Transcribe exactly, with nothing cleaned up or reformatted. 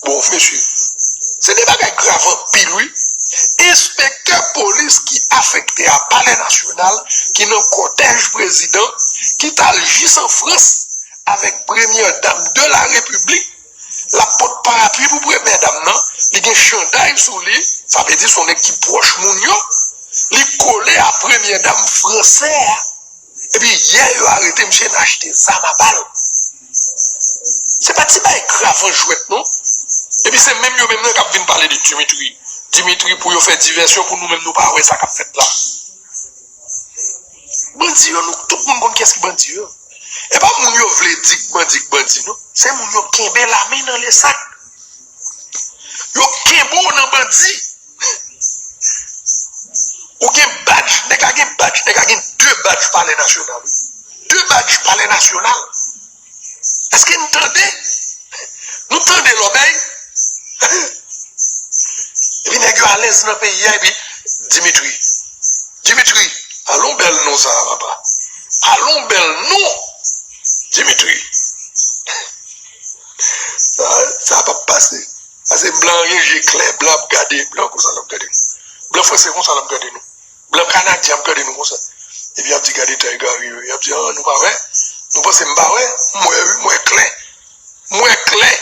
Bon, mesye, se de bagay grav anpil, wi. Enspektè polis ki afekte a Palè Nasyonal, ki nan kòtèj prezidan, ki t al jis an Frans avèk premyè dam de la Repiblik, l ap pot parapli pou premyè dam nan, li gen chanday sou li, sa vle di se yon nèg ki pwòch moun yo, li kole a premyè dam fransè a. Epi yè yo arete misye, n achte zam a bal. Se pa ti bay grav an jwèt non. Epi se menm yo menm nan k ap vin pale de Dimitri. Dimitri pou yo fè divèsyon pou nou menm nou pa wè sa k ap fèt la. Bandi yo, nou tout moun konn kiyès ki bandi yo. E pa moun yo vle di k bandi k bandi non. Se moun yo kenbe lamen nan lesak. Yo kenbe w nan bandi. Ou gen badj, nèg la gen badj, nèg la gen de badj Palè Nasyonal, wi. De badj Palè Nasyonal. Èske n tande? Nou tande lòbèy? Epi nèg yo alèz nan peyi a, epi Dimitri. Dimitri, alon bèl non sa a, papa. Alon bèl non, Dimitri. Sa, sa p ap pase. Pase blan an gen je klè, blan ap gade, blan konsa l ap gade nou. Blan franse konsa l ap gade nou. Blan kanadyen ap gade nou konsa. Epi y ap di gade tan egare yo. Y ap di, ah, nou pa wè? Nou panse m pa wè? M wè wi, m wè klè. M wè klè.